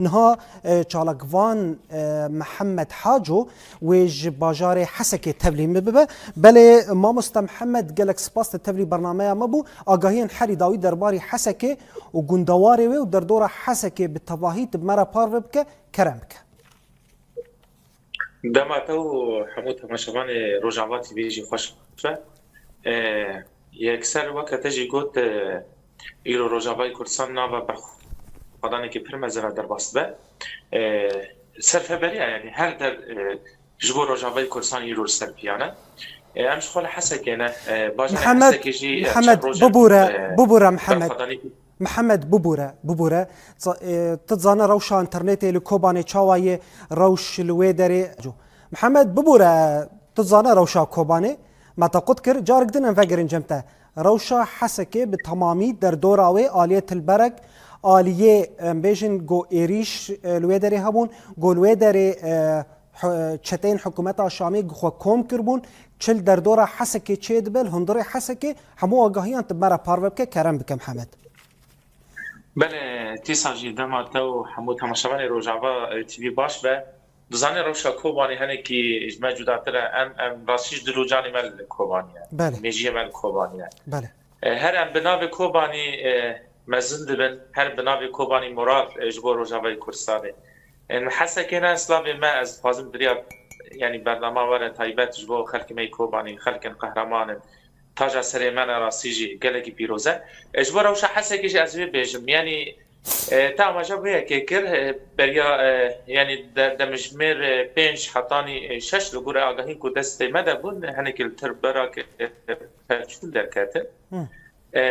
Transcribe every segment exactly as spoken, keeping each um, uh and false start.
Niha e, çalakvan e, Mihemed Haco wê ji bajarê Hesekê tevlî min bibe. Belê mamoste Mihemed, gelek spas te tevlî bernameya me bû. Agahiyên herî dawî derbarî Hesekê û gundewarê wê û derdora Hesekê bi tevahî tu bi me re parve bike, kerem bike. Dema te û hemû temaşevanê Rojava T V jî xweş be. E, Yekser weke te jî got, e, îro Rojavayê Kurdistan nava berxwedanekî pir mezin re derbas dibe. E, serfeberiya, yanî her der, e, ji bo Rojavayê Kurdistan îro li ser piya ne. E, em ji xwe li Hesekê ne. E, bajarê Mihemed, Hesekê jî, e, Mihemed, çend roj e, bibûre, e, bibûre Mihemed. Berxwedanî Mihemed, bibûre, bibûre. Za- e, Tu dizane rewşa înternetê li Kobanê çawa ye, rewş li wê derê. Mihemed, bibûre, tu dizane rewşa Kobanê. Me te qut kir, carek din em vegerin cem te. Rewşa Hesekê bi temamî derdora wê aliyê Tilberek, aliyê, em bêjin, go êrîş, e, li wê derê hebûn, go li wê derê, e, hu- çeteyên hikûmeta Şamê xwe kom kiribûn, çi li derdora Hesekê çêdibe, li hundirê Hesekê, hemû agahiyan tu me re parve bike, kerem bike Mihemed. Belê, dîsa jî dema te û hemû temaşevanê Rojava, e, T V baş be. Dizanî rewşa Kobanê hinekî ji me cudatir e. Em, em rastî ji dil û canê me li Kobanê ye. Belê. Mêjiyê me li Kobanê ye. Belê. E, her em bi navê Kobanî, e, mezin dibin, her bi navê Kobanî moral, e, ji bo Rojavayê Kurdistanê. E, Hesekê ne, slavê me, ez dixwazim diriya, yanî bernama were taybet ji bo xelkê me yê Kobanî, xelkên qehreman in. Taja serê me ne, rastî jî gelekî pîroz e. E, ji bo rewşa Hesekê jî ez vê bêjim. Yanî, e, te amaje vê yekê kir, e, beriya, e, yanî de-, demjimêr, e, pênc hetanî, e, şeş li gorî agahîn ku destê me de bûn, hinekî li Tilberek, e, perçûl derketin. Hı. E,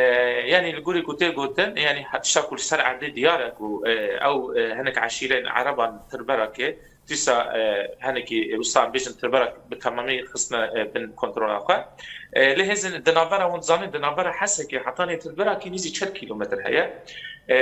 Yanî li gorî ku tê gotin, yanî he-, tişta ku li ser erdê diyar e ku, e, ew, e, hinek eşîrên Ereban Tilberekê, dîsa, e, hinekî, e, wisa em bêjin Tilberek bi temamî xistine, e, bin kontrola xwe. E, lê hêzên di navbera, hûn dizanin, di navbera Hesekê hetanî Tilberekê nîzî çil kîlometr heye. E,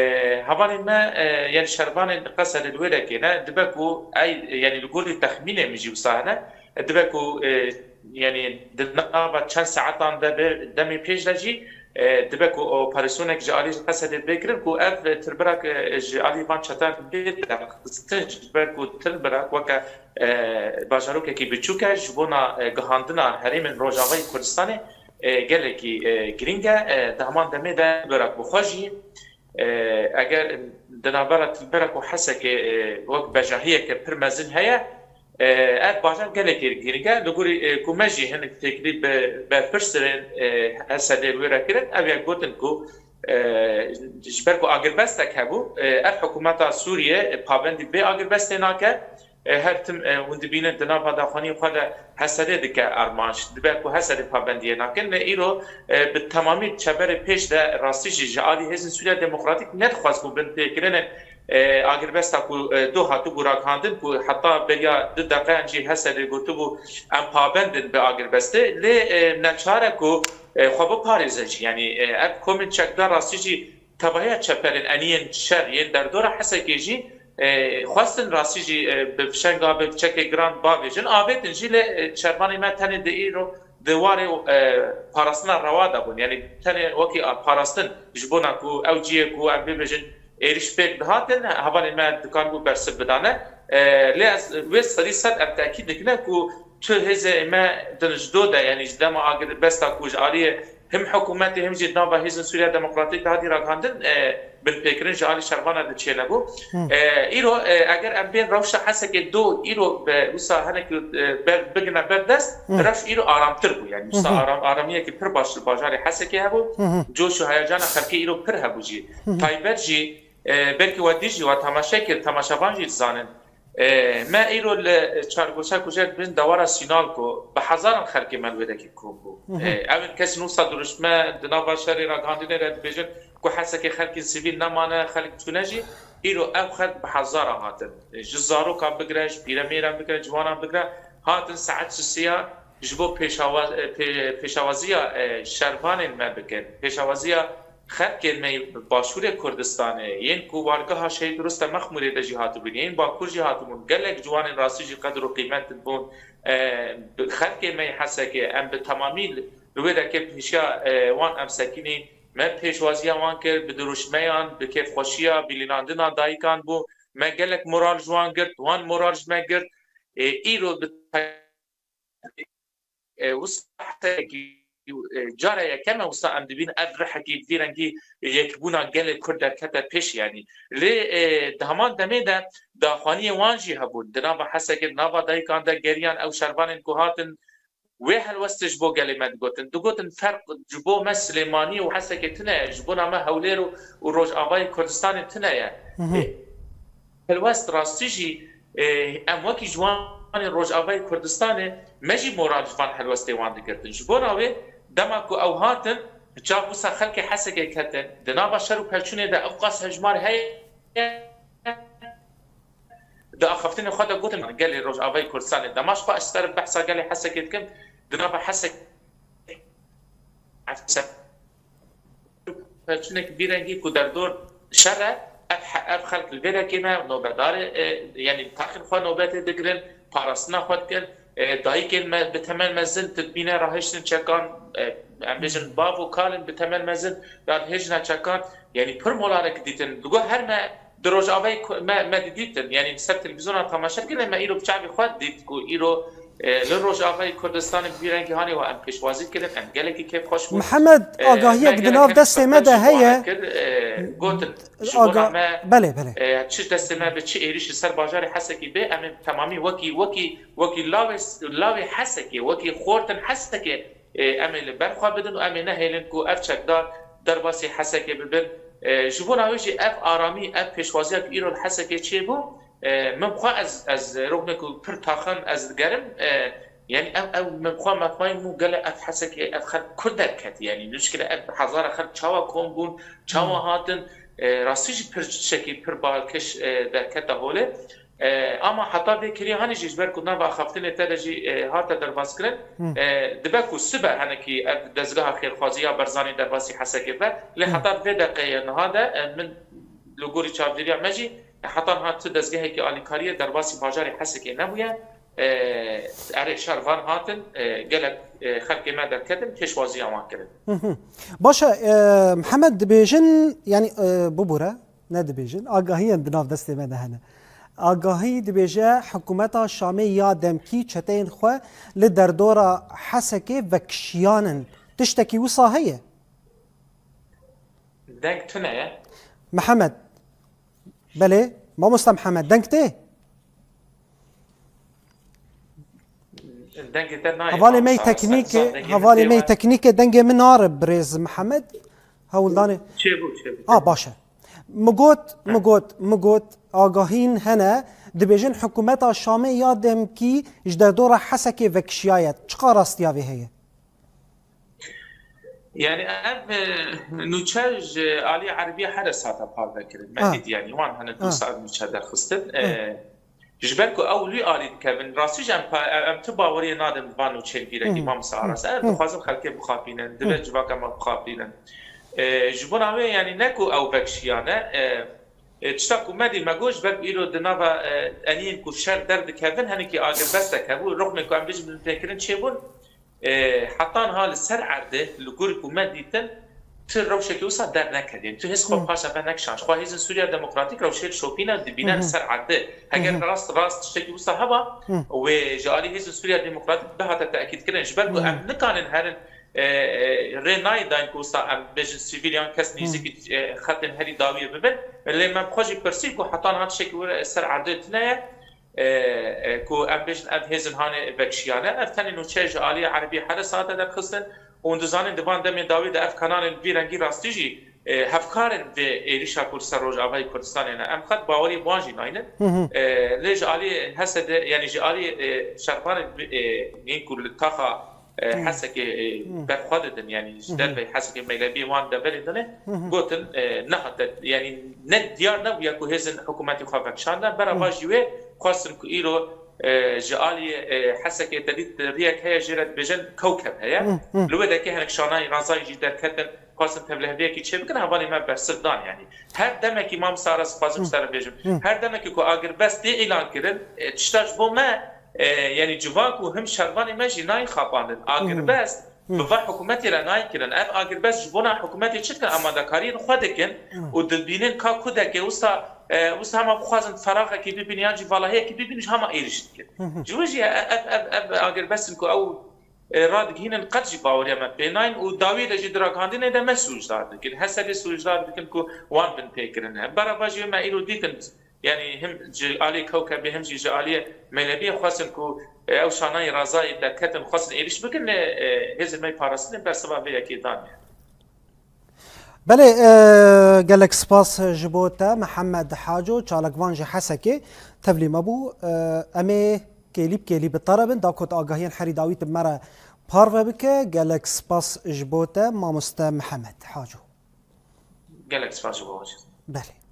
Hevalên me, e, yanî şervanên Qesedê li wê derê ne, dibe ku ey, yanî li gorî texmînê min jî wisa hene, dibe ku, e, yanî di nava çend saetan de be, demê pêş de jî, e, dibe ku operasyonek ji alî Qesedê bê kirin ku ev, e, Tilberek, e, ji alî van çetan bê derxistin, ji ber ku Tilberek weke, e, bajarokekî biçûk e, ji bona, e, gihandina herêmên Rojavayê Kurdistanê, e, gelekî, e, girîng e. E, di heman demê de Tilberek bi xwe jî, e, eger di navbera Tilberek û Hesekê, e, wek bejahiyeke pir mezin heye, e, ev bajar gelekî girîng e. Li gorî, e, ku me jî hinek têkilî bi berpirsirên, e, Hesedê li wê re kirin, ew yek gotin ku, e, ji ber ku agirbestek hebû, e, ev hikûmeta Sûriyê, e, pabendî vê agirbestê nake. E, her tim, e, hûn dibînin di nava daxuyaniyên xwe de Hesedê dike armanc, dibe ku Hesedê pabendiyê nakin. Lê îro, e, bi temamî çeberê pêş de rastî jî ji alî Hêzên Sûriya Demokratîk nedixwest ku binpêkirinên, e, agirbesta ku, e, do hatibû ragihandin ku heta beriya du deqeyan jî Hesedê gotibû em pabend in bi agirbestê. Lê, e, neçar e ku, e, xwe biparêze jî. Yanî, e, ev komên çekdar rastî jî tevahiya çeperên eniyên şer yên derdora Hesekê jî, e, xwestin rastî jî, e, bi fişenga, bi çekê giran bavêjin, avêtin jî, lê, e, şervanê me tenê di îro di warê, e, parastina rewa de bûn. Yanî tenê wekî, a, parastin ji bona ku ew cihê ku em bibêjin êrîş pêk dihatin, hevalên me dikaribû bersiv bidane. E, lê ez wê sedî sed ev tekîd dikine ku tu hêzê me din ji do de, yanî ji dema agirbesta ku ji aliyê him hikûmetê him jî di nava Hêzên Sûriya Demokratîk de hatî ragihandin, e, binpêkirin ji alî şervana de çênebû. Hı. E, îro, e, eger em bên rewşa Hesekê do îro be wisa hinek, e, ber, bigine ber dest, Hı. rewş îro aramtir bû. Yanî wisa Hı hı. aram, aramiyekî pir baş li bajarê Hesekê hebû. Hı hı. Coş û heyecana xelkê îro pir hebû jî. Hı hı. Taybet jî, e, belkî we dî jî, we temaşe kir, temaşevan jî dizanin. E, me îro li çargoşa ku jê dibin dewara Sînalko, bi hezaran xelkê me li wê dekê kom bû. Hı hı. E, ew in kesên wisa dirûşme di nava şerê ragihandinê re dibêjin ku Hesekê xelkên sivîl nemane, xelk çûne jî, îro ev xelk bi hezaran hatin. Ji zarokan bigire, ji pîremêran bigire, ciwanan bigire, hatin saet sisiya ji bo pêşawa-, e, pê-, pêşawaziya, e, şervanên me bikin. Pêşawaziya xelkên me yê Başûrê Kurdistanê, yên ku wargeha Şehîd Rustem Mexmûrê de jî hatibûn, yên Bakur jî hatibûn, gelek ciwanên rastî jî qedir û qîmet bûn, e, bi xelkê me yê Hesekê, em bi temamî li wê dekê pêşiya, e, wan em sekinîn, me pêşwaziya wan kir, bi dirûşmeyan, bi kêfxweşiya, bi lînandina dayikan bû, Me gelek moral ji wan girt, wan moral ji me girt. Ê, îro bi e, wisa heyekî, e, cara yekem e wisa em dibîn ev rihekî vî rengî yekbûna gelê Kurd derkete pêş, yanî. Lê, e, di heman demê de daxuyaniyê wan jî hebûn. Di nava Hesekê, di nava dayikan de geriyan ew şervanên ku hatin wê helwestê ji bo gelê me digotin. Digotin ferq ji bo me Silêmaniyê û Hesekê tune ye, ji bona me Hewlêr û, û Rojavayê Kurdistanê tune ye. Hı hı. E, Helwest rastî jî, e, em wekî ciwanên Rojavayê Kurdistanê me jî moral ji van helwestê wan digirtin. Ji bona wê dema ku ew hatin, çav wisa xelkê Hesekê ketin, di nava şer û pevçûnê de ew qas hejmar heye, di axaftinê xwe de gotin, gelê Rojavayê Kurdistanê, dema ji xwe ez ser behsa gelê Hesekê dikim, di nava Hesek Pevçûnek vî rengî ku derdor şer e, ev he-, ev xelk li vê rengê me nobedarê, e, yanî taxên xwe nobetê digirin, parastina xwe dikin, e, dayikên me bi temel mezin tu dibîne rahiştin çekan, e, em bêjin bav û kalên bi temel mezin ya dihêjine çekan, yanî pir molarek dîtin. Digo her me di Rojavayê ku-, me, me didîtin, yanî li ser televîzyona temaşe dikin, me îro bi çavê xwe dît ku îro, e, li Rojavayê Kurdistanê bi vî rengî hanê we em pêşwazî kirin, em gelekî kêfxweş bûn. Mihemed, E, agahiyek me di nav gelek destê me de heye. Kir, e, gotin, ji Aga-, bona me, belê, belê. E, çi destê me bi çi êrîş li ser bajarê Hesekê bê, em ê bi temamî wekî, wekî, wekî lawê, lawê Hesekê, wekî xortin Hesekê, e, em ê li ber xwe bidin û em ê nehêlin ku ev çekdar derbasî Hesekê bibin. E, ji bona wê jî ev aramî, ev pêşwaziya ku îro li Hesekê çêbû, e, min xwe ez, ez roknek û pir taxin ez digerim, e, yanî ev, ev min xwe mefmayî mû gele ev Hesekê, ev xelk kur derket, yanî nuşkile ev hezara xelk çawa kom bûn, çawa Hmm. hatin, e, rastî jî pir tiştekî pir balkeş, e, derkete holê. E, ama heta vê kirî hanî jî ji ber ku nava axaftinê te de jî, e, hate derbas kirin, Hmm. e, dibe ku sibe henekî ev dezgeha xêrxwazî ya Barzanî derbasî Hesekê be, lê Hmm. heta vê deqeyê niha de, e, min li gorî çavdêriya me jî, e, heta niha tu dezgehekî alîkariyê derbasî bajarê Hesekê nebûye. E, erê şer van hatin, e, gelek, e, xelkê me derketin, pêşwaziya wan kirin. Hı hı. Baş e, e, Mihemed dibêjin, yanî, e, bibûre, ne dibêjin, agahiyên di nav destê me de hene. Agahî dibêje, hikûmeta Şamê ya demkî çeteyên xwe li derdora Hesekê vekişiyanin. Tiştekî wisa heye? Deng tune ye. Mihemed. Belê, mamosta Mihemed, deng tê? Dengê te nayê, Hevalê me mamosta, teknîkê, sen dengê min hevalê tê me we. Teknîkê dengê min nare birêz Mihemed. Hewldanê. Çêbû, çêbû. Ha, baş e. Mi got, Hı. mi got, mi got, agahîn hene, dibêjin hikûmeta Şamê ya demkî ji derdora Hesekê vekişiyaye. Çiqa rastiya vê heye? Yani ev, e, nûçe ji alî Erebî Heres hate parve kirin. Me Ha. dît yani wan hene Ha. dûsa ev nûçe derxistin. Ha. E, ji ber ku ew li alî dikevin, rastî jî em pa-, em tu baweriyê nadin van nûçeyên vîrekî Hı. Mam Saras. Hı. Ev Hı. dixwazin xelkê bixapînin, Hı. dibe civaka me bixapînin. E, ji bona wê yani ne ku ew vekşiyane, e, e, tişta ku me dî me got, ji ber ku îro di nava, e, eniyên ku şer derdikevin, henekî agirbestek hebû, rixmê ku em bêjin binpêkirin çêbûn, E, heta niha li ser erdê, li gor ku me dîtin, tu rewşekî wisa derneket. Yani tu hêz xwe Hmm. paşa ve nekişand. Xwe Hêzên Sûriya Demokratîk rewşê şopîne dibîne Hı hı. li ser erdê. Heger Hı hı. rast, rast tiştekî wisa heba, Hı. wê ji alî Hêzên Sûriya Demokratîk bihate tekîdkirin. Ji ber ku Hı. em nikanin herin, e, e, rê nayê dayîn ku wisa em bêjin sivîl yan kes Hı. nêzîkî, e, xetên herî dawiyê bibin. Lê me bi xwe jî pirsî ku heta niha tiştekî were ser erdê tune ye. e, e, ku em bêjin ev hêzin hanê vekşiyane. Ev tenê nûçe ji aliyê Erebî Heres hate derxistin û hûn dizanin di van demên dawî de ev kanalên vî rengî rastî jî, e, hevkarên vê êrîşa ku li ser Rojavayê Kurdistanê ne. Em qet bawerî bi wan jî naynin. Hı hı. E, lê ji aliyê H S D, yani ji aliyê, e, şervanên vê, e, yên ku li taxa e, Hı. Hesekê, e, Hı. berxwe didin, yani ji Hı hı. derveyî Hesekê Meylebiyê wan deverê dinê, Hı hı. gotin, e, nehate, yani ne diyar nebûye ku hêzên hikûmetê xwe vekişandin. Bera Hı. va jî wê xwestin ku îro, e, ji aliyê, e, Hesekê te dît riyek heye jê re dibêjin kewkeb heye. Hı hı. Li wê dekê hinek şanayî razayî jî derketin, xwestin tevliheviyekî çêbikin, hevalê me bersiv dan yani. Her demekî Mam Sara, dixwazim Hı. ji te re bêjim, Hı. her demekî ku agirbest tê îlan kirin, e, tişta ji bo me, e, yani civan ku him şervanê me jî nayên xapandin. Hı. Agirbest Hı. bi va hikûmetê re nayên kirin. Ev agirbest ji bona hikûmetê çi dikin? Amadekariyên xwe dikin Hı. û dibînin ka kudekê wisa E, wisa hema bixwazin feraxekî bibînin yan jî valahiyekî bibînin, ji hema êrîş dikin. Ji we jî ev, ev, ev agirbestin ku ew e, radigihînin qet jî baweriya me pê nayên û dawiyê de jî di ragihandinê de me sûcdar dikin. Hesedê sûcdar dikin ku wan binpê kirine. Berava jî me îro dîtin, yanî him ji aliyê Kewkebê him jî ji aliyê Meylebiyê xwestin ku, e, ew şanayê Razayê derketin, xwestin êrîş bikin, lê, e, hêzên me yê parastinê bersiva vê yekê daniye. Belê, e, gelek spas ji bo te Mihemed Haco, çalakvan ji Hesekê tevlî me bû. E, em ê kêlî bi kêlî bi te re bin, da ku tu agahiyên herî dawî tu bi me re parve bike. Gelek spas ji bo te mamoste Mihemed Haco. Gelek spas ji bo we jî. Belê.